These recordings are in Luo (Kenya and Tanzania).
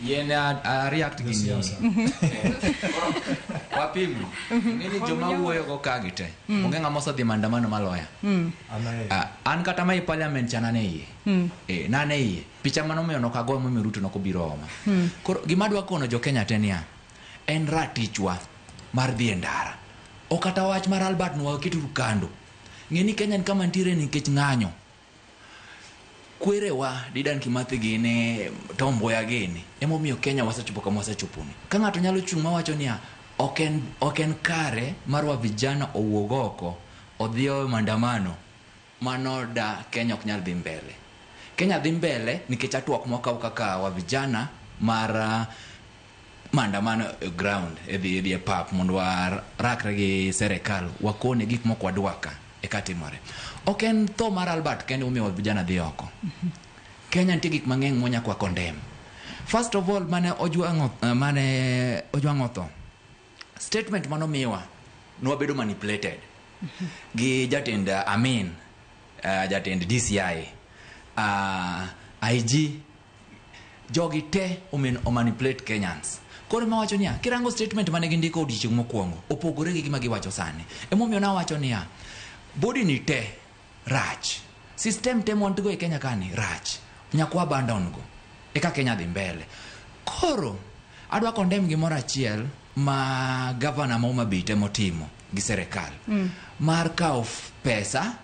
Yien a react gi Josiasa. Wapim ng'eni joma wuoyo go ka gi te onge ng'ama osedhi maandamano maloya. An ahero. Ah, an kata ma i parliament cha nane iye. Eh, nane iye picha manomiyo nokago emomiyo Ruto nokobiro oma. Koro gima adwa kono jo Kenya te niya, en ratichwa mar dhi e ndara. Ok kata wach mar Albert no waketuru kando. Ng'e ni Kenya ni kama nitiere nikech ng'anyo. Kwerewa Dedan Kimathi gini, Tom Mboya gini, emomiyo Kenya wasechopo kama wasechoponi. Ka ng'ato nyalo chung' mawacho niya, ok en kare marwa vijana owuog oko odhi e maandamano, mano da Kenya ok nyal dhi mbele. Kenya dhi mbele nikech atwak mwakawo kaka wa vijana mar maandamano e ground, e dhi e pap mondo warakre gi serikal, wakone gik moko wadwa ka eka timore. Ok en tho mar Albert kende momiyo vijana dhi oko. Kenya nitie gik mang'eny mwanyaka wa condemn. First of all, mane Ojwang' otho, statement manomiwa nwabedo manipulated gi jatend Amin, jatend DCI, IG, jogi te omen omanipulate Kenyans. Koro ema wacho niya, kirango statement mane gindiko odiochieng' mokwongo, opogore gi gima giwacho sani. Emomiyo nawacho niya, body ni te rach. System te mwantigo e Kenya kani rach. Nyaka wa abandon go. Eka Kenya dhi mbele. Koro, adwa condemn gimoro achiel ma governor ma Homa Bay temo timo gi serikal. Mar kawo pesa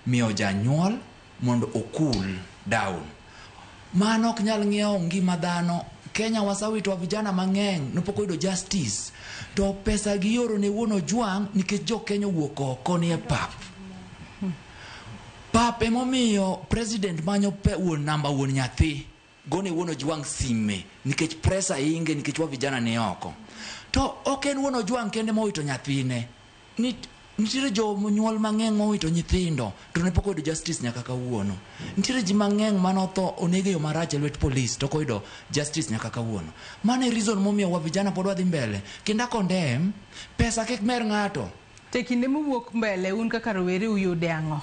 miyo janyuol mondo o cool down. Mano ok nyal ng'iewo ngima dhano. Kenya wasewito vijana mang'eny nopok oyudo justice. To pesa gioro ne wuon Ojwang' nikech jo Kenya owuok oko ni e pap. Pap emomiyo president manyo pe wuon namba wuon nyathi. Gone wuon Ojwang' sime nikech presa inge nikech wa vijana ni oko. To ok en wuon Ojwang' kende mowito nyathine. Nitiere jonyuol mang'eny mowito nyithindo to ne pok oyudo justice nyaka kawuono. Nitiere ji mang'eny manotho oneg e yo marach e lwet polis to ok oyudo justice nyaka kawuono. Mano e reason momiyo wa vijana pod wadhi mbele. Kendo a condemn pesa kik mer ng'ato. To e kinde mowuok mbele un kaka rowere uyude ang'o?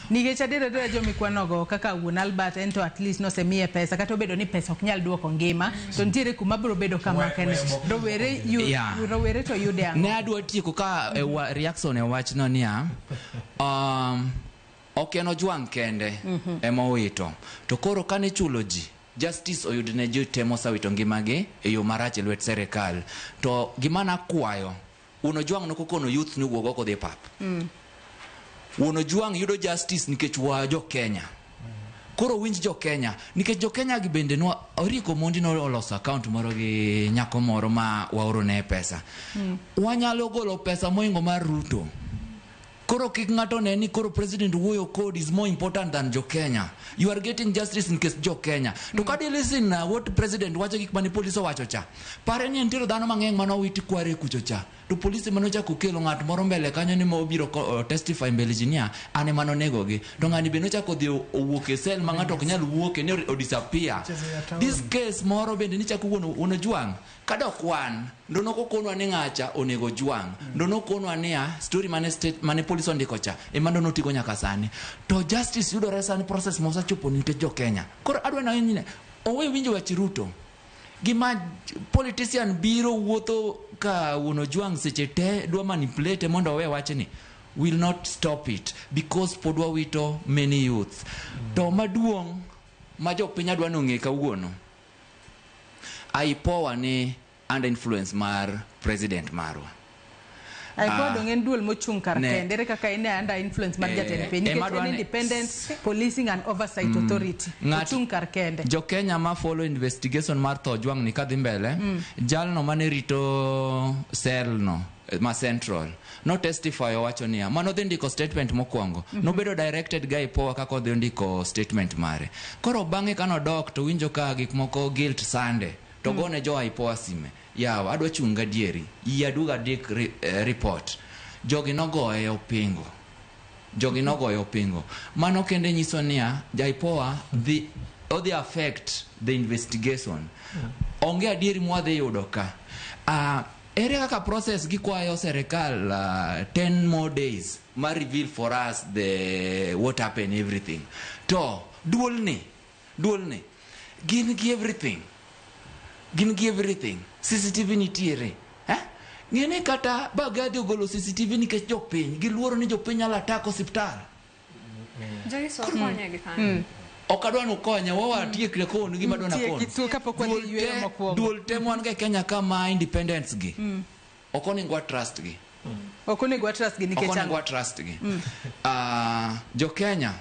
Nikech adier adiera jomikwanogo kaka wuon Albert en to at least nosemiye pesa kata obedo ni pesa ok nyal duoko ngima to nitiere kuma biro bedo kama kene. Rowere yu, rowere to yude ang'o? Ne adwa tieko ka e reaction e wachno niya, ok en Ojwang' kende ema owito. To koro kane ichulo ji, justice oyud ne ji te mosewito ngimagi e yo marach e lwet serikal. To gima nakwayo, wuon Ojwang' nokokono youth ni owuog oko odhi e pap. Wuon Ojwang' yudo justice nikech wa jo Kenya. Koro winj jo Kenya, nikech jo Kenya gi bende nwa Eric Omondi no oloso account moro gi nyako moro ma waoro ne pesa. Wanyalo golo pesa moingo mar Ruto. Koro kik ng'ato ne ni koro president wuoyo kod is more important than jo Kenya. You are getting justice in case jo Kenya. To ka di listen what president wacho gik mane police owacho cha. Pare ni nitiere dhano mang'eny mane owit kware kucho cha. To polisi mane ochako kelo ng'at moro mbele kanyo ni mobiro testify mbele ji niya an ema nonego gi. To ng'ani be nochako odhi owuok e cell ma ng'ato ok nyal wuoke ni o disappear. This case moro bende nichako wuon Ojwang' kadok wan ndo nokokonwa ni ng'acha onego Ojwang'. Ndo nokonwa niya story mane state mane police ondiko cha ema ndo notigo nyaka sani. To justice yudore sani process mosechopo nikech jo Kenya. Koro adwa ni owe winjo wach Ruto. Gima politician biro wuotho ka wuon Ojwang' seche te dwa manipulate mondo owe wachni will not stop it because pod wawito many youths. To maduong' ma jopiny adwa ni ong'e kawuono, IPOA ni under influence mar president marwa. IPOA dong' en duol mochung' kar kende, ere kaka en under influence mar jatend piny nikech en Independent Policing and Oversight Authority, ochung' kar kende. Jo Kenya ma follow investigation mar tho Ojwang' ni kadhi mbele, jalno mane rito cell no ma central no testify owacho niya mano dhi ndiko statement mokwongo. Nobedo directed ga IPOA kaka odhi ndiko statement mare. Koro bang'e kanodok to winjo ka gik moko guilt sande to gone jo IPOA sime, yawa adwa chung' gadieri, yie aduog adik report. Jogi nogoye opingo. Jogi nogoye opingo. Mano kende nyiso niya ja IPOA dhi odhi affect the investigation. Onge adieri mwadhi yudo ka. Ere kaka process gikwayo serikal 10 more days ma reveal for us the what happened everything. To duolni gin gi everything. Gin gi everything. CCTV nitiere. Eh? Ng'e ni kata Bagadhi ogolo CCTV nikech jopiny, giluoro ni jopiny nyalo attack osiptal. Joyce wakonye gi kanyo. Ok adwa nukonya, wawatiekre konu gima adwa Tieki nakonu. tu kapok wadhi Duol yueyo te- mokwongo. Duol te mwan go e Kenya ka ma independence gi. Ok onego wa trust gi. Ok onego wa trust gi Ok nikech onego ang'o? wa trust gi. Ah, jo Kenya